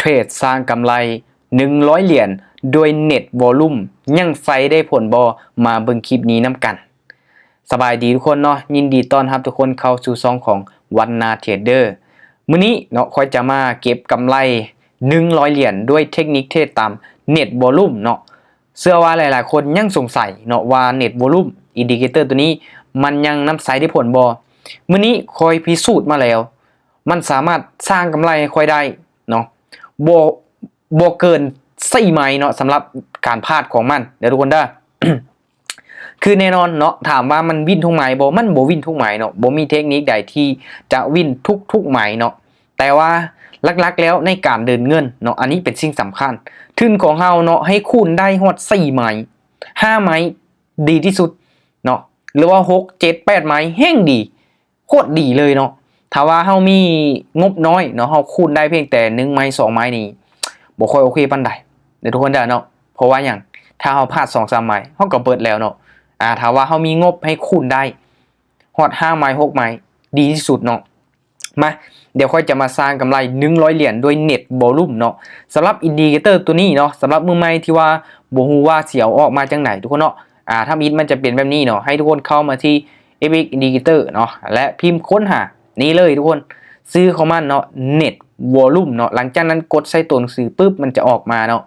ເທຣດສ້າງກຳໄລໜຶ່ງຮ້ອຍຫຼຽນດ້ວຍເນັດວໍລຸ່ມ ຍັງໃຊ້ໄດ້ຜົນບໍ່? ມາເບິ່ງຄລິບນີ້ນຳກັນ. ສະບາຍດີທຸກຄົນເນາະ, ຍິນດີຕ້ອນຮັບທຸກຄົນເຂົ້າສູ່ຊ່ອງຂອງວັນນາເທຣດເດີ. ມື້ນີ້ເນາະ ຂ້ອຍຈະມາເກັບກຳໄລໜຶ່ງຮ້ອຍຫຼຽນດ້ວຍເທັກນິກເທຣດຕາມເນັດວໍລຸ່ມເນາະ. ເຊື່ອວ່າຫຼາຍໆຄົນຍັງສົງໄສເນາະວ່າເນັດວໍລຸ່ມ ອິນດິເຄເຕີ ຕົວນີ້ມັນຍັງນຳໃຊ້ໄດ້ຜົນບໍ່? ມື້ນີ້ຂ້ອຍພິສູດມາແລ້ວ, ມັນສາມາດສ້າງກຳໄລໃຫ້ຂ້ອຍໄດ້ເນາະ, ບໍ່ ບໍ່ເກີນສີ່ໄມເນາະ ສຳລັບການພາດຂອງມັນເດີທຸກຄົນເດີ. ຄືແນ່ນອນເນາະ, ຖາມວ່າມັນວິນທຸກໄມບໍ່? ມັນບໍ່ວິນທຸກໄມເນາະ, ບໍ່ມີເທັກນິກໃດທີ່ຈະວິນທຸກໆໄມເນາະ. ແຕ່ວ່າຫຼັກໆແລ້ວໃນການເດີນເງິນເນາະ, ອັນນີ້ເປັນສິ່ງສຳຄັນ. ທຶນຂອງເຮົາເນາະ ໃຫ້ຄູນໄດ້ຮອດສີ່ໄມ, ຫ້າໄມດີທີ່ສຸດເນາະ, ຫຼືວ່າຫົກ ເຈັດ ແປດໄມແຮ່ງດີ. ໂຄດດີເລີຍເນາະ. ຖ້າວ່າເຮົາມີງົບນ້ອຍເນາະ, ເຮົາຄູນໄດ້ພຽງແຕ່ໜຶ່ງໄມ ສອງໄມນີ້ ບໍ່ຄ່ອຍໂອເຄປານໃດເດີທຸກຄົນເດີເນາະ. ເພາະວ່າຫຍັງ? ຖ້າເຮົາພາດສອງສາມໄມ ເຮົາກໍເບິດແລ້ວເນາະ. ອາ ຖ້າວ່າເຮົາມີງົບໃຫ້ຄູນໄດ້ຮອດຫ້າໄມ ຫົກໄມ ດີທີ່ສຸດເນາະ. ມາ ດຽວຂ້ອຍຈະມາສ້າງກຳໄລໜຶ່ງຮ້ອຍຫຼຽນດ້ວຍເນັດວໍລຸ່ມເນາະ. ສຳລັບອິນດິເຄເຕີຕົວນີ້ເນາະ, ສຳລັບມືໃໝ່ທີ່ວ່າບໍ່ຮູ້ວ່າຊິເອົາອອກມາຈັ່ງໃດທຸກຄົນເນາະ. ອາ ທຳອິດມັນຈະເປັນແບບນີ້ເນາະ, ໃຫ້ທຸກຄົນເຂົ້າມາທີ່ ເອັຟເອັກ ອິນດິເຄເຕີເນາະ ແລະ ພິມຄົ້ນຫານີ້ເລີຍທຸກຄົນ, ຊື່ຂອງມັນເນາະ ເນັດວໍລຸ່ມເນາະ. ຫຼັງຈາກນັ້ນກົດໃສ່ຕົວໜັງສືປຶບ ມັນຈະອອກມາເນາະ.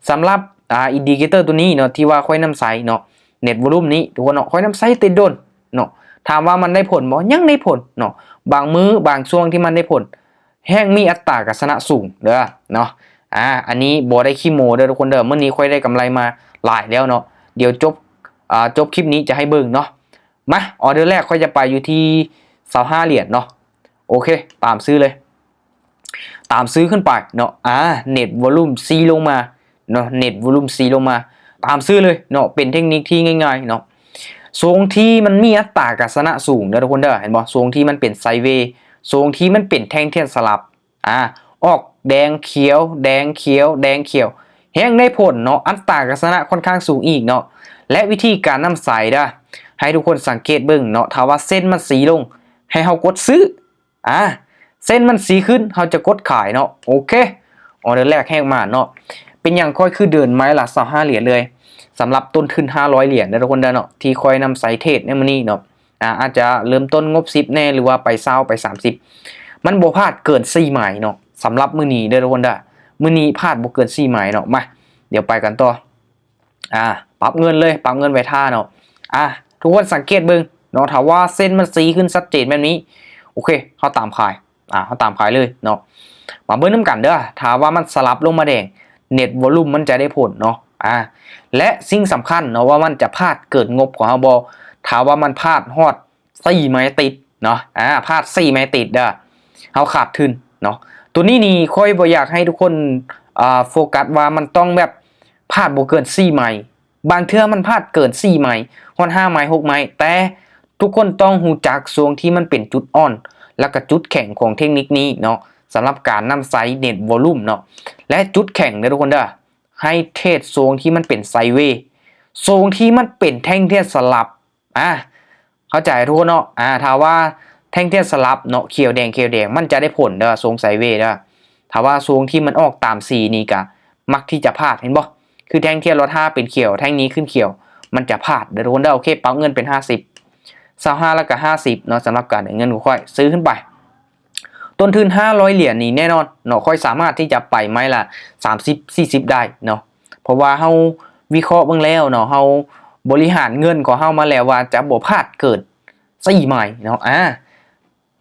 ສຳລັບ ອາ ອິນດິເຄເຕີຕົວນີ້ເນາະ ທີ່ວ່າຂ້ອຍນຳໃຊ້ເນາະ, ເນັດວໍລຸ່ມນີ້ທຸກຄົນເນາະ, ຂ້ອຍນຳໃຊ້ແຕ່ດົນເນາະ. ຖາມວ່າມັນໄດ້ຜົນບໍ່? ຍັງໄດ້ຜົນເນາະ. ບາງມື້ບາງຊ່ວງທີ່ມັນໄດ້ຜົນ ແຮ່ງມີອັດຕາການຊະນະສູງເດີເນາະ. ອາ ອັນນີ້ບໍ່ໄດ້ຂີ້ໂມ້ເດີທຸກຄົນເດີ, ມື້ນີ້ຂ້ອຍໄດ້ກຳໄລມາຫຼາຍແລ້ວເນາະ. ດຽວຈົບ ອາ ຈົບຄລິບນີ້ຈະໃຫ້ເບິ່ງເນາະ. ມາ ອໍເດີແລກຂ້ອຍຈະໄປຢູ່ທີ່ຊາວຫ້າຫຼຽນເນາະ. ໂອເຄ ຕາມຊື່ເລີຍ, ຕາມຊື່ຂຶ້ນໄປເນາະ. ອາ ເນັດວໍລຸ່ມຊີລົງມາເນາະ, ເນັດວໍລຸ່ມຊີລົງມາ ຕາມຊື່ເລີຍເນາະ. ເປັນເທັກນິກທີ່ງ່າຍໆເນາະ. ຊ່ວງທີ່ມັນມີອັດຕາການຊະນະສູງເດີທຸກຄົນເດີ, ເຫັນບໍ່? ຊ່ວງທີ່ມັນເປັນໄຊເວ, ຊ່ວງທີ່ມັນເປັນແທ່ງທຽນສະຫຼັບ ອາ ອອກແດງຂຽວ ແດງຂຽວ ແດງຂຽວ ແຮ່ງໄດ້ຜົນເນາະ, ອັດຕາການຊະນະຂ້ອນຂ້າງສູງອີກເນາະ. ແລະ ວິທີການນຳໃຊ້ເດີ ໃຫ້ທຸກຄົນສັງເກດເບິ່ງເນາະ, ຖ້າວ່າເສັ້ນມັນຊີ້ລົງ ໃຫ້ເຮົາກົດຊື້, ອາ ເສັ້ນມັນຊີ້ຂຶ້ນ ເຮົາຈະກົດຂາຍເນາະ. ໂອເຄ ອໍເດີແລກແຮກມາເນາະ. ເປັນຫຍັງຂ້ອຍຄືເດີນໄມ້ລະຊາວຫ້າຫຼຽນເລີຍ? ສຳລັບຕົ້ນທຶນຫ້າຮ້ອຍຫຼຽນເດີທຸກຄົນເດີເນາະ, ທີ່ຂ້ອຍນຳໃຊ້ເທຣດໃນມື້ນີ້ເນາະ. ອາ ອາດຈະເລີ່ມຕົ້ນງົບສິບແດ່ ຫຼືວ່າໄປຊາວ ໄປສາມສິບ ມັນບໍ່ພາດເກີນສີ່ໄມເນາະ. ສຳລັບມື້ນີ້ເດີທຸກຄົນເດີ, ມື້ນີ້ພາດບໍ່ເກີນສີ່ໄມເນາະ. ມາ ດຽວໄປກັນຕໍ່. ອາ ປັບເງິນເລີຍ, ປັບເງິນໄວ້ຖ້າເນາະ. ອາ ທຸກຄົນສັງເກດເບິ່ງເນາະ, ຖ້າວ່າເສັ້ນມັນຊີ້ຂຶ້ນຊັດເຈນແບບນີ້ ໂອເຄ ເຮົາຕາມຂາຍ. ອາ ເຮົາຕາມຂາຍເລີຍເນາະ. ມາເບິ່ງນຳກັນເດີ, ຖ້າວ່າມັນສະຫຼັບລົງມາແດງ ເນັດວໍລຸ່ມມັນຈະໄດ້ຜົນເນາະ. ອາ ແລະ ສິ່ງສຳຄັນເນາະ ວ່າມັນຈະພາດເກີນງົບຂອງເຮົາບໍ່? ຖ້າວ່າມັນພາດຮອດສີ່ໄມຕິດເນາະ, ອາ ພາດສີ່ໄມຕິດເດີ ເຮົາຂາດທຶນເນາະ. ຕົວນີ້ນີ້ຂ້ອຍບໍ່ຢາກໃຫ້ທຸກຄົນ ອາ ໂຟກັສວ່າມັນຕ້ອງແບບພາດບໍ່ເກີນສີ່ໄມ, ບາງເທື່ອມັນພາດເກີນສີ່ໄມ ຮອດຫ້າໄມ ຫົກໄມ, ແຕ່ທຸກຄົນຕ້ອງຮູ້ຈັກຊ່ວງທີ່ມັນເປັນຈຸດອ່ອນ ແລ້ວກໍຈຸດແຂງຂອງເທັກນິກນີ້ເນາະ, ສຳລັບການນຳໃຊ້ເນັດວໍລຸ່ມເນາະ. ແລະ ຈຸດແຂງເດີທຸກຄົນເດີ, ໃຫ້ເທຣດຊ່ວງທີ່ມັນເປັນໄຊເວ, ຊ່ວງທີ່ມັນເປັນແທ່ງທຽນສະຫຼັບ. ອາ ເຂົ້າໃຈທຸກຄົນເນາະ. ອາ ຖ້າວ່າແທ່ງທຽນສະຫຼັບເນາະ ຂຽວແດງ ຂຽວແດງ ມັນຈະໄດ້ຜົນເດີ ຊົງໄຊເວເດີ. ຖ້າວ່າຊ່ວງທີ່ມັນອອກຕາມສີນີ້ກະມັກທີ່ຈະພາດ, ເຫັນບໍ່? ຄືແທ່ງທຽນລອດຫ້າເປັນຂຽວ ແທ່ງນີ້ຂຶ້ນຂຽວ ມັນຈະພາດເດີທຸກຄົນເດີ. ໂອເຄ ປັບເງິນເປັນຫ້າສິບ ຊາວຫ້າ ແລ້ວກະຫ້າສິບເນາະ, ສຳລັບການໄດ້ເງິນຂອງຂ້ອຍ ຊື້ຂຶ້ນໄປ. ຕົ້ນທຶນຫ້າຮ້ອຍຫຼຽນນີ້ແນ່ນອນເນາະ, ຂ້ອຍສາມາດທີ່ຈະໄປໄມ້ລະສາມສິບ ສີ່ສິບໄດ້ເນາະ, ເພາະວ່າເຮົາວິເຄາະເບິ່ງແລ້ວເນາະ, ເຮົາບໍລິຫານເງິນຂອງເຮົາມາແລ້ວວ່າຈະບໍ່ພາດເກີນສີ່ໄມ້ເນາະ. ອາ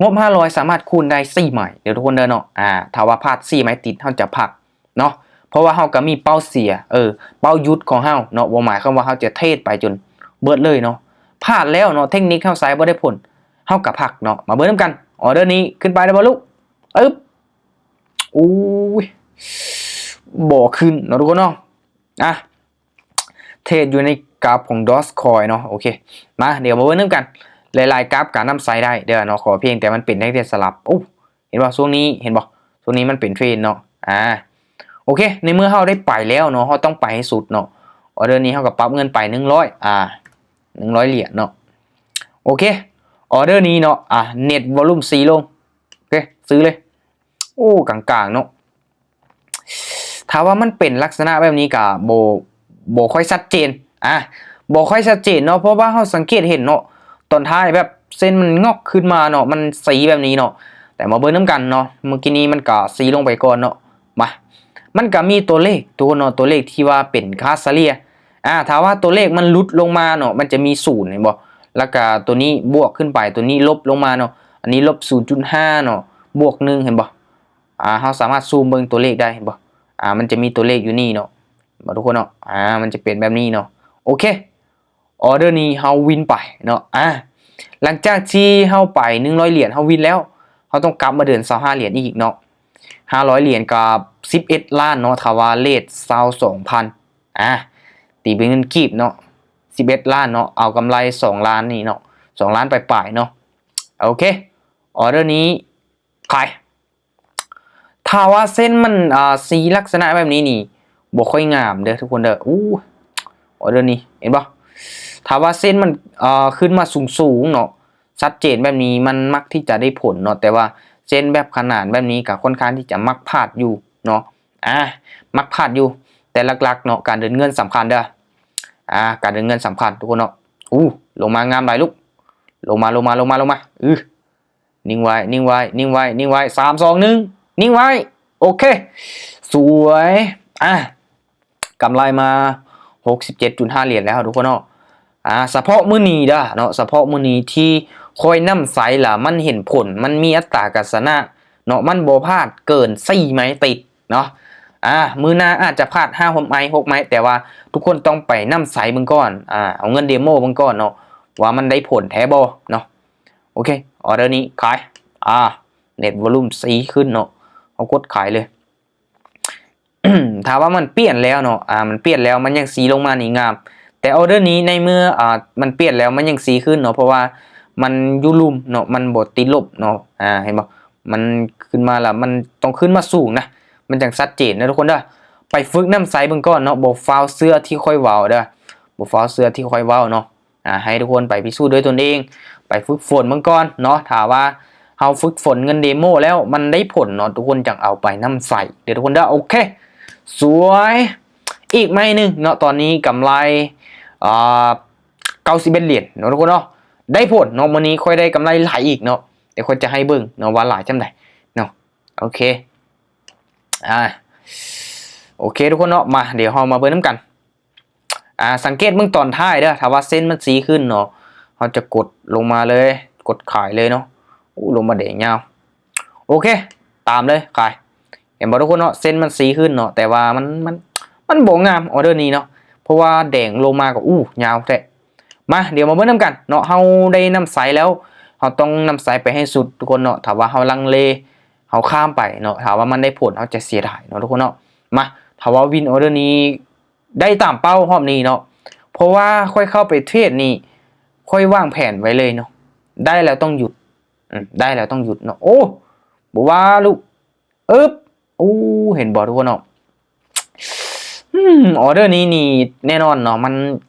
ງົບຫ້າຮ້ອຍສາມາດຄູນໄດ້ສີ່ໄມ້ເດີທຸກຄົນເດີເນາະ. ອາ ຖ້າວ່າພາດສີ່ໄມ້ຕິດ ເຮົາຈະພັກເນາະ, ເພາະວ່າເຮົາກໍມີເປົ້າເສຍ ເອີ ເປົ້າຢຸດຂອງເຮົາເນາະ, ບໍ່ໝາຍຄວາມວ່າເຮົາຈະເທຣດໄປຈົນເບິດເລີຍເນາະ. ພາດແລ້ວເນາະ, ເທັກນິກເຮົາໃຊ້ບໍ່ໄດ້ຜົນ ເຮົາກໍພັກເນາະ. ມາເບິ່ງນຳກັນ, ອໍເດີນີ້ຂຶ້ນໄປໄດ້ບໍ່ລູກ? ອຶບ ໂອ້ຍ ບໍ່ຂຶ້ນເນາະທຸກຄົນເນາະ. ອາ ເທຣດຢູ່ໃນກາຟຂອງ Dogecoin ເນາະ. ໂອເຄ ມາ ດຽວມາເບິ່ງນຳກັນ ຫຼາຍໆກາຟການນຳໃຊ້ໄດ້ເດີເນາະ, ຂໍພຽງແຕ່ມັນເປັນແທ່ງທຽນສະຫຼັບ. ໂອ້ ເຫັນບໍ່? ຊ່ວງນີ້ ເຫັນບໍ່? ຊ່ວງນີ້ມັນເປັນເທຣນເນາະ. ອາ ໂອເຄ ໃນເມື່ອເຮົາໄດ້ໄປແລ້ວເນາະ, ເຮົາຕ້ອງໄປໃຫ້ສຸດເນາະ. ອໍເດີນີ້ເຮົາກໍປັບເງິນໄປໜຶ່ງຮ້ອຍ ອາ ໜຶ່ງຮ້ອຍຫຼຽນເນາະ. ໂອເຄ ອໍເດີນີ້ເນາະ ອາ ເນັດວໍລຸ່ມສີ່ລົງ. ໂອເຄ ຊື້ເລີຍ. ໂອ້ ກາງໆເນາະ, ຖ້າວ່າມັນເປັນລັກສະນະແບບນີ້ກະບໍ່ ບໍ່ຄ່ອຍຊັດເຈນ ອ່າ ບໍ່ຄ່ອຍຊັດເຈນເນາະ ເພາະວ່າເຮົາສັງເກດເຫັນເນາະ ຕອນທ້າຍແບບເສັ້ນມັນງອກຂຶ້ນມາເນາະ ມັນຊີ້ແບບນີ້ເນາະ ແຕ່ມາເບິ່ງນຳກັນເນາະ ເມື່ອກີ້ນີ້ມັນກະຊີ້ລົງໄປກ່ອນເນາະ ມາ ມັນກະມີຕົວເລກ ທຸກຄົນເນາະ ຕົວເລກທີ່ວ່າເປັນຄ່າສະເລ່ຍ ອ່າ ຖ້າວ່າຕົວເລກມັນຫຼຸດລົງມາເນາະ ມັນຈະມີສູນ ເຫັນບໍ່ ແລ້ວກະຕົວນີ້ບວກຂຶ້ນໄປ ຕົວນີ້ລົບລົງມາເນາະ ອັນນີ້ລົບສູນຈຸດຫ້າເນາະ ບວກໜຶ່ງ ເຫັນບໍ່ ອ່າ ເຮົາສາມາດຊູມເບິ່ງຕົວເລກໄດ້ ເຫັນບໍ່ ອ່າ ມັນຈະມີຕົວເລກຢູ່ນີ້ເນາະ ເຫັນບໍ່ທຸກຄົນເນາະ ອ່າ ມັນຈະເປັນແບບນີ້ເນາະ ໂອເຄ ອໍເດີນີ້ເຮົາວິນໄປເນາະ ອ່າ ຫຼັງຈາກທີ່ເຮົາໄປໜຶ່ງຮ້ອຍຫຼຽນ ເຮົາວິນແລ້ວ ເຮົາຕ້ອງກັບມາເດີນຊາວຫ້າຫຼຽນອີກເນາະ ຫ້າຮ້ອຍຫຼຽນກັບສິບເອັດລ້ານເນາະ ຖ້າວ່າເລດຊາວສອງພັນ ອ່າ ຕີເປັນເງິນກີບເນາະ ສິບເອັດລ້ານເນາະ ເອົາກຳໄລສອງລ້ານນີ້ເນາະ ສອງລ້ານປາຍໆເນາະ ໂອເຄ ອໍເດີນີ້ຂາຍ ຖ້າວ່າເສັ້ນມັນ ອ່າ ຊີ້ລັກສະນະແບບນີ້ນີ້ ບໍ່ຄ່ອຍງາມເດີທຸກຄົນເດີ ອູ້ ອໍເດີນີ້ ເຫັນບໍ່ ຖ້າວ່າເສັ້ນມັນ ອ່າ ຂຶ້ນມາສູງໆເນາະ ຊັດເຈນແບບນີ້ ມັນມັກທີ່ຈະໄດ້ຜົນເນາະ ແຕ່ວ່າເສັ້ນແບບຂະໜານແບບນີ້ກະຄ່ອນຂ້າງທີ່ຈະມັກພາດຢູ່ເນາະ ອ່າ ມັກພາດຢູ່ ແຕ່ຫຼັກໆເນາະ ການເດີນເງິນສຳຄັນເດີ ອ່າ ການເດີນເງິນສຳຄັນທຸກຄົນເນາະ ອູ້ ລົງມາງາມຫຼາຍລູກ ລົງມາ ລົງມາ ລົງມາ ລົງມາ ອື ນິ່ງໄວ້ ນິ່ງໄວ້ ນິ່ງໄວ້ ນິ່ງໄວ້ ສາມ ສອງ ໜຶ່ງ ນິ່ງໄວ້ ໂອເຄ ສວຍ ອ່າ ກຳໄລມາຫົກສິບເຈັດຈຸດຫ້າຫຼຽນແລ້ວທຸກຄົນເນາະ ອ່າ ສະເພາະມື້ນີ້ເດີເນາະ ສະເພາະມື້ນີ້ທີ່ຂ້ອຍນຳໃຊ້ລະມັນເຫັນຜົນ ມັນມີອັດຕາການຊະນະເນາະ ມັນບໍ່ພາດເກີນສີ່ໄມ້ຕິດເນາະ ອ່າ ມື້ໜ້າອາດຈະພາດຫ້າ ຫົກໄມ້ ຫົກໄມ້ ແຕ່ວ່າທຸກຄົນຕ້ອງໄປນຳໃຊ້ເບິ່ງກ່ອນ ອ່າ ເອົາເງິນເດໂມເບິ່ງກ່ອນເນາະ ວ່າມັນໄດ້ຜົນແທ້ບໍ່ເນາະ ໂອເຄ ອໍເດີນີ້ຂາຍ ອ່າ ເນັດວອລຸ່ມຊີ້ຂຶ້ນເນາະ ເຮົາກົດຂາຍເລີຍ ຖ້າວ່າມັນປ່ຽນແລ້ວເນາະ ອ່າ ມັນປ່ຽນແລ້ວ ມັນຍັງຊີ້ລົງມານີ້ງາມ ແຕ່ອໍເດີນີ້ໃນເມື່ອ ອ່າ ມັນປ່ຽນແລ້ວ ມັນຍັງຊີ້ຂຶ້ນເນາະ ເພາະວ່າມັນຢູ່ລຸ່ມເນາະ ມັນບໍ່ຕິດລົບເນາະ ອ່າ ເຫັນບໍ່ ມັນຂຶ້ນມາລະ ມັນຕ້ອງຂຶ້ນມາສູງນະ ມັນຈັ່ງຊັດເຈນນະທຸກຄົນເດີ ໄປຝຶກນຳໃຊ້ເບິ່ງກ່ອນເນາະ ບໍ່ຟ້າວເຊື່ອທີ່ຂ້ອຍເວົ້າເດີ ບໍ່ຟ້າວເຊື່ອທີ່ຂ້ອຍເວົ້າເນາະ ອ່າ ໃຫ້ທຸກຄົນໄປພິສູດດ້ວຍຕົນເອງ ໄປຝຶກຝົນເບິ່ງກ່ອນເນາະ ຖ້າວ່າເຮົາຝຶກຝົນເງິນເດໂມແລ້ວມັນໄດ້ຜົນເນາະ ທຸກຄົນຈັ່ງເອົາໄປນຳໃຊ້ເດີທຸກຄົນເດີ ໂອເຄ ສວຍ ອີກໄມ້ໜຶ່ງເນາະ ຕອນນີ້ກຳໄລ ອ່າ ເກົ້າສິບເອັດຫຼຽນເນາະທຸກຄົນເນາະ ໄດ້ຜົນເນາະ ມື້ນີ້ຂ້ອຍໄດ້ກຳໄລຫຼາຍອີກເນາະ ດຽວຂ້ອຍຈະໃຫ້ເບິ່ງເນາະວ່າຫຼາຍສ່ຳໃດເນາະ ໂອເຄ ອ່າ ໂອເຄທຸກຄົນເນາະ ມາ ດຽວເຮົາມາເບິ່ງນຳກັນ ອ່າ ສັງເກດເບິ່ງຕອນທ້າຍເດີ ຖ້າວ່າເສັ້ນມັນຊີ້ຂຶ້ນເນາະ ເຮົາຈະກົດລົງມາເລີຍ ກົດຂາຍເລີຍເນາະ ໂອ້ ລົງມາແດງຍາວ ໂອເຄ ຕາມເລີຍ ຂາຍ ເຫັນບໍ່ທຸກຄົນເນາະ ເສັ້ນມັນຊີ້ຂຶ້ນເນາະ ແຕ່ວ່າມັນ ມັນ ມັນບໍ່ງາມອໍເດີນີ້ເນາະ ເພາະວ່າແດງລົງມາກໍ ອູ້ ຍາວແທ້ ມາ ດຽວມາເບິ່ງນຳກັນເນາະ ເຮົາໄດ້ນຳໃຊ້ແລ້ວ ເຮົາຕ້ອງນຳໃຊ້ໄປໃຫ້ສຸດທຸກຄົນເນາະ ຖ້າວ່າເຮົາລັງເລ ເຮົາຂ້າມໄປເນາະ ຖ້າວ່າມັນໄດ້ຜົນ ເຮົາຈະເສຍດາຍເນາະທຸກຄົນເນາະ ມາ ຖ້າວ່າວິນອໍເດີນີ້ ໄດ້ຕາມເປົ້າຮອບນີ້ເນາະ ເພາະວ່າຂ້ອຍເຂົ້າໄປເທຣດນີ້ ຂ້ອຍວາງແຜນໄວ້ເລີຍເນາະ ໄດ້ແລ້ວຕ້ອງຢຸດ ອືມ ໄດ້ແລ້ວຕ້ອງຢຸດເນາະ ໂອ້ ບໍ່ວ່າລູກ ອຶບ ໂອ້ ເຫັນບໍ່ທຸກຄົນເນາະ ອືມ ອໍເດີນີ້ນີ້ແນ່ນອນເນາະ ມັນ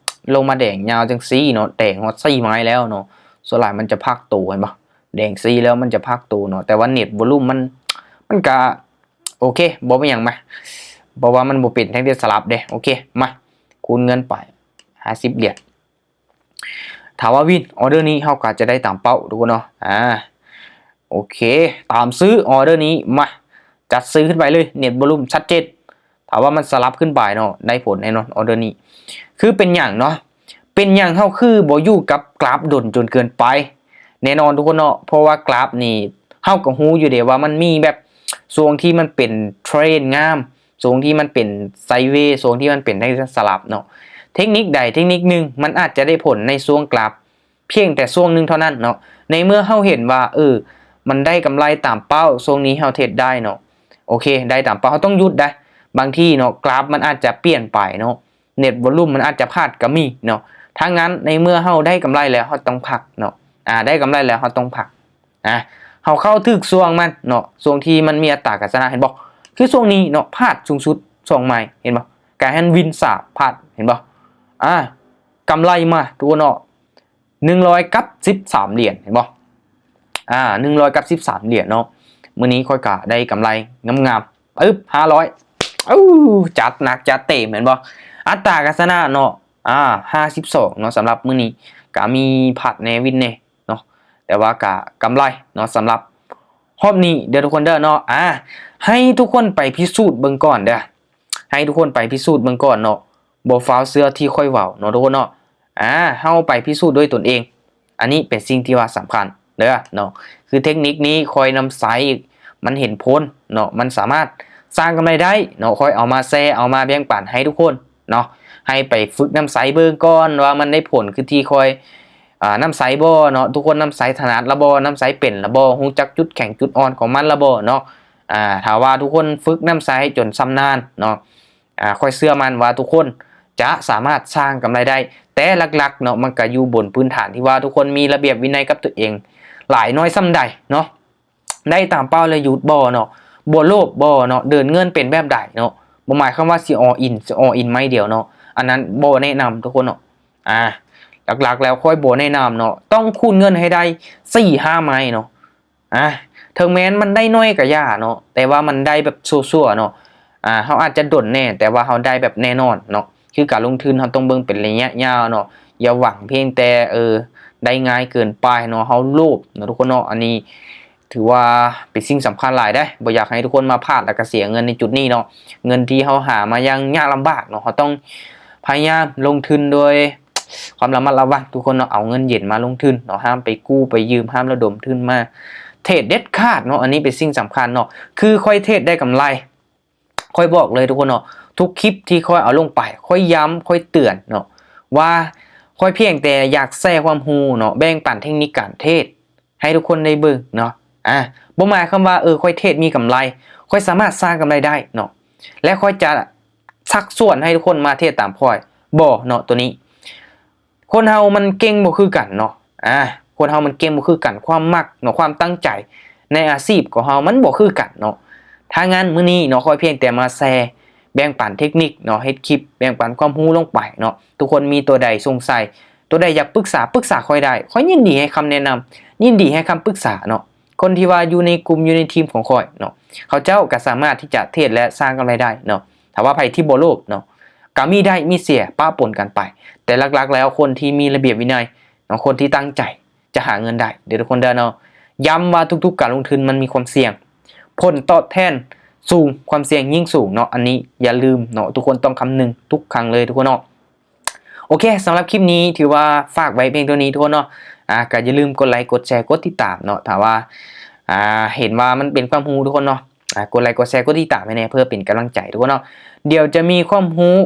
ລົງມາແດງຍາວຈັ່ງຊີ້ເນາະ ແດງຮອດສີ່ໄມ້ແລ້ວເນາະ ສ່ວນຫຼາຍມັນຈະພັກໂຕ ເຫັນບໍ່ ແດງຊີ້ແລ້ວມັນຈະພັກໂຕເນາະ ແຕ່ວ່າເນັດວອລຸ່ມມັນ ມັນກະ ໂອເຄ ບໍ່ເປັນຫຍັງ ມາ ເພາະວ່າມັນບໍ່ເປັນແທ່ງທຽນສະຫຼັບເດ້ ໂອເຄ ມາ ຄູນເງິນໄປຫ້າສິບຫຼຽນ ຖ້າວ່າວິນອໍເດີນີ້ ເຮົາກໍຈະໄດ້ຕາມເປົ້າທຸກຄົນເນາະ ອ່າ ໂອເຄ ຕາມຊື້ອໍເດີນີ້ ມາ ຈັດຊື້ຂຶ້ນໄປເລີຍ ເນັດວອລຸ່ມຊັດເຈນ ຖ້າວ່າມັນສະຫຼັບຂຶ້ນໄປເນາະ ໄດ້ຜົນແນ່ນອນອໍເດີນີ້ ຄືເປັນຫຍັງເນາະ ເປັນຫຍັງເຮົາຄືບໍ່ຢູ່ກັບກຣາຟດົນຈົນເກີນໄປ ແນ່ນອນທຸກຄົນເນາະ ເພາະວ່າກຣາຟນີ້ເຮົາກໍຮູ້ຢູ່ເດ້ວ່າມັນມີແບບຊ່ວງທີ່ມັນເປັນເທຣນງາມ ຊ່ວງທີ່ມັນເປັນໄຊເວ ຊ່ວງທີ່ມັນເປັນແທ່ງສະຫຼັບເນາະ ເທັກນິກໃດເທັກນິກໜຶ່ງ ມັນອາດຈະໄດ້ຜົນໃນຊ່ວງກຣາຟພຽງແຕ່ຊ່ວງໜຶ່ງເທົ່ານັ້ນເນາະ ໃນເມື່ອເຮົາເຫັນວ່າ ເອີ ມັນໄດ້ກຳໄລຕາມເປົ້າ ຊ່ວງນີ້ເຮົາເທຣດໄດ້ເນາະ ໂອເຄ ໄດ້ຕາມເປົ້າ ເຮົາຕ້ອງຢຸດໄດ໋ ບາງທີເນາະ ກຣາຟມັນອາດຈະປ່ຽນໄປເນາະ ເນັດວອລຸ່ມມັນອາດຈະພາດກໍມີເນາະ ຖ້າງນັ້ນໃນເມື່ອເຮົາໄດ້ກຳໄລແລ້ວ ເຮົາຕ້ອງພັກເນາະ ອ່າ ໄດ້ກຳໄລແລ້ວ ເຮົາຕ້ອງພັກ ອ່າ ເຮົາເຂົ້າຖືກຊ່ວງມັນເນາະ ຊ່ວງທີ່ມັນມີອັດຕາການຊະນະ ເຫັນບໍ່ ຄືຊ່ວງນີ້ເນາະ ພາດສູງສຸດສອງໄມ້ ເຫັນບໍ່ ກາຍເຫັນວິນສາມ ພາດ ເຫັນບໍ່ ອ່າ ກຳໄລມາທຸກຄົນເນາະ ໜຶ່ງຮ້ອຍກັບສິບສາມຫຼຽນ ເຫັນບໍ່ ອ່າ ໜຶ່ງຮ້ອຍກັບສິບສາມຫຼຽນເນາະ ມື້ນີ້ຂ້ອຍກະໄດ້ກຳໄລງາມໆ ປຶບ ຫ້າຮ້ອຍ ໂອ້ ຈັດໜັກຈັດເຕັມແມ່ນບໍ່? ອັດຕາການຊະນະເນາະ ອາ ຫ້າສິບສອງເນາະ ສຳລັບມື້ນີ້ກະມີພາດແດ່ວິນແດ່ເນາະ ແຕ່ວ່າກະກຳໄລເນາະ ສຳລັບຮອບນີ້ເດີທຸກຄົນເດີເນາະ. ອາ ໃຫ້ທຸກຄົນໄປພິສູດເບິ່ງກ່ອນເດີ ໃຫ້ທຸກຄົນໄປພິສູດເບິ່ງກ່ອນເນາະ ບໍ່ຟ້າວເຊື່ອທີ່ຂ້ອຍເວົ້າເນາະທຸກຄົນເນາະ. ອາ ເຮົາໄປພິສູດດ້ວຍຕົນເອງ ອັນນີ້ເປັນສິ່ງທີ່ວ່າສຳຄັນເດີເນາະ. ຄືເທັກນິກນີ້ຂ້ອຍນຳໃຊ້ ມັນເຫັນຜົນເນາະ ມັນສາມາດສ້າງກຳໄລໄດ້ເນາະ. ຂ້ອຍເອົາມາແຊ ເອົາມາແບ່ງປັນໃຫ້ທຸກຄົນເນາະ ໃຫ້ໄປຝຶກນຳໃຊ້ເບິ່ງກ່ອນວ່າມັນໄດ້ຜົນຄືທີ່ຂ້ອຍ ອາ ນຳໃຊ້ບໍ່ເນາະ. ທຸກຄົນນຳໃຊ້ຖະໜັດລະບໍ່? ນຳໃຊ້ເປັນລະບໍ່? ຮູ້ຈັກຈຸດແຂງຈຸດອ່ອນຂອງມັນລະບໍ່ເນາະ? ອາ ຖ້າວ່າທຸກຄົນຝຶກນຳໃຊ້ຈົນຊຳນານເນາະ ອາ ຂ້ອຍເຊື່ອໝັ້ນວ່າທຸກຄົນຈະສາມາດສ້າງກຳໄລໄດ້ ແຕ່ຫຼັກໆເນາະ ມັນກະຢູ່ບົນພື້ນຖານທີ່ວ່າທຸກຄົນມີລະບຽບວິໄນກັບຕົວເອງຫຼາຍໜ້ອຍສ່ຳໃດເນາະ. ໄດ້ຕາມເປົ້າແລ້ວຢຸດບໍ່ເນາະ? ບໍ່ໂລບບໍ່ເນາະ? ເດີນເງິນເປັນແບບໃດເນາະ? ບໍ່ໝາຍຄວາມວ່າຊິ all in ຊິ all in ໄມ້ດຽວເນາະ ອັນນັ້ນບໍ່ແນະນຳທຸກຄົນເນາະ. ອາ ຫຼັກໆແລ້ວຂ້ອຍບໍ່ແນະນຳເນາະ ຕ້ອງຄູນເງິນໃຫ້ໄດ້ສີ່ຫ້າໄມ້ເນາະ. ອາ ເຖິງແມ່ນມັນໄດ້ໜ້ອຍກະຢ່າເນາະ ແຕ່ວ່າມັນໄດ້ແບບຊົ່ວໆເນາະ. ອາ ເຮົາອາດຈະດົນແດ່ ແຕ່ວ່າເຮົາໄດ້ແບບແນ່ນອນເນາະ. ຄືການລົງທຶນເຮົາຕ້ອງເບິ່ງເປັນໄລຍະຍາວເນາະ ຢ່າຫວັງພຽງແຕ່ ເອີ ໄດ້ງ່າຍເກີນໄປເນາະ ເຮົາໂລບເນາະທຸກຄົນເນາະ. ອັນນີ້ຖືວ່າເປັນສິ່ງສຳຄັນຫຼາຍເດ້ ບໍ່ຢາກໃຫ້ທຸກຄົນມາພາດແລ້ວກະເສຍເງິນໃນຈຸດນີ້ເນາະ. ເງິນທີ່ເຮົາຫາມາຢ່າງຍາກລຳບາກເນາະ ເຮົາຕ້ອງພະຍາຍາມລົງທຶນໂດຍ ຄວາມລະມັດລະວັງທຸກຄົນເນາະ. ເອົາເງິນເຢັນມາລົງທຶນເນາະ ຫ້າມໄປກູ້ໄປຢືມ ຫ້າມລະດົມທຶນມາເທຣດເດັດຂາດເນາະ. ອັນນີ້ເປັນສິ່ງສຳຄັນເນາະ ຄືຂ້ອຍເທຣດໄດ້ກຳໄລ ຂ້ອຍບອກເລີຍທຸກຄົນເນາະ ທຸກຄລິບທີ່ຂ້ອຍເອົາລົງໄປ ຂ້ອຍຢ້ຳ ຂ້ອຍເຕືອນເນາະ ວ່າຂ້ອຍພຽງແຕ່ຢາກແຊຄວາມຮູ້ເນາະ ແບ່ງປັນເທັກນິກການເທຣດ ໃຫ້ທຸກຄົນໄດ້ເບິ່ງເນາະ. ອາ ບໍ່ໝາຍຄວາມວ່າ ເອີ ຂ້ອຍເທຣດມີກຳໄລ ຂ້ອຍສາມາດສ້າງກຳໄລໄດ້ເນາະ ແລະ ຂ້ອຍຈະຊັກຊວນໃຫ້ທຸກຄົນມາເທຣດຕາມຂ້ອຍ ບໍ່ເນາະ. ໂຕນີ້ຄົນເຮົາມັນເກັ່ງບໍ່ຄືກັນເນາະ. ອາ ຄົນເຮົາມັນເກັ່ງບໍ່ຄືກັນ ຄວາມມັກເນາະ ຄວາມຕັ້ງໃຈໃນອາຊີບຂອງເຮົາມັນບໍ່ຄືກັນເນາະ. ຖ້າຊັ້ນມື້ນີ້ເນາະ ຂ້ອຍພຽງແຕ່ມາແຊ ແບ່ງປັນເທັກນິກເນາະ ເຮັດຄລິບແບ່ງປັນຄວາມຮູ້ລົງໄປເນາະ. ທຸກຄົນມີຕົວໃດສົງໄສ ຕົວໃດຢາກປຶກສາ ປຶກສາຂ້ອຍໄດ້ ຂ້ອຍຍິນດີໃຫ້ຄຳແນະນຳ ຍິນດີໃຫ້ຄຳປຶກສາເນາະ. ຄົນທີ່ວ່າຢູ່ໃນກຸ່ມ ຢູ່ໃນທີມຂອງຂ້ອຍເນາະ ເຂົາເຈົ້າກະສາມາດທີ່ຈະເທຣດ ແລະ ສ້າງກຳໄລໄດ້ເນາະ. ຖ້າວ່າໃຜທີ່ບໍ່ໂລບເນາະ ກະມີໄດ້ມີເສຍປະປົນກັນໄປ ແຕ່ຫຼັກໆແລ້ວຄົນທີ່ມີລະບຽບວິໄນເນາະ ຄົນທີ່ຕັ້ງໃຈຈະຫາເງິນໄດ້ເດີທຸກຄົນເດີເນາະ. ຢ້ຳວ່າທຸກໆການລົງທຶນມັນມີຄວາມສ່ຽງ ຜົນຕອບແທນສູງ ຄວາມສ່ຽງຍິ່ງສູງເນາະ. ອັນນີ້ຢ່າລືມເນາະ ທຸກຄົນຕ້ອງຄຳນຶງທຸກຄັ້ງເລີຍທຸກຄົນເນາະ. ໂອເຄ ສຳລັບຄລິບນີ້ຖືວ່າຝາກໄວ້ພຽງເທົ່ານີ້ທຸກຄົນເນາະ. ອາ ກະຢ່າລືມກົດໄລ ກົດແຊ ກົດຕິດຕາມເນາະ ຖ້າວ່າ ອາ ເຫັນວ່າມັນເປັນຄວາມຮູ້ທຸກຄົນເນາະ. ອາ ກົດໄລ ກົດແຊ ກົດຕິດຕາມໃຫ້ແດ່ ເພື່ອເປັນກຳລັງໃຈທຸກຄົນເນາະ. ດຽວຈະມີຄວາມຮູ້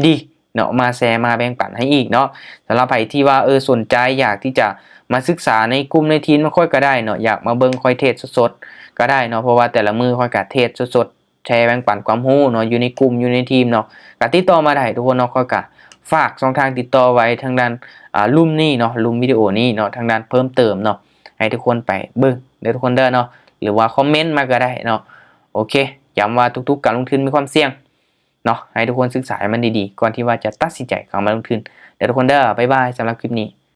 ດີໆເນາະ ມາແຊ ມາແບ່ງປັນໃຫ້ອີກເນາະ. ສຳລັບໃຜທີ່ວ່າ ເອີ ສົນໃຈຢາກທີ່ຈະມາສຶກສາໃນກຸ່ມໃນທີມຂອງຂ້ອຍກະໄດ້ເນາະ ຢາກມາເບິ່ງຂ້ອຍເທຣດສົດໆກະໄດ້ເນາະ ເພາະວ່າແຕ່ລະມື້ຂ້ອຍກະເທຣດສົດໆ ແຊແບ່ງປັນຄວາມຮູ້ເນາະ ຢູ່ໃນກຸ່ມ ຢູ່ໃນທີມເນາະ ກະຕິດຕໍ່ມາໄດ້ທຸກຄົນເນາະ. ຂ້ອຍກະຝາກຊ່ອງທາງຕິດຕໍ່ໄວ້ທາງດ້ານ ອາ ລຸ່ມນີ້ເນາະ ລຸ່ມວິດີໂອນີ້ເນາະ ທາງດ້ານເພີ່ມເຕີມເນາະ ໃຫ້ທຸກຄົນໄປເບິ່ງເດີທຸກຄົນເດີເນາະ ຫຼືວ່າຄອມເມັນມາກະໄດ້ເນາະ. ໂອເຄ ຢ້ຳວ່າທຸກໆການລົງທຶນມີຄວາມສ່ຽງເນາະ ໃຫ້ທຸກຄົນສຶກສາໃຫ້ມັນດີໆ ກ່ອນທີ່ວ່າຈະຕັດສິນໃຈເຂົ້າມາລົງທຶນເດີທຸກຄົນເດີ. ບາຍບາຍ ສຳລັບຄລິບນີ້.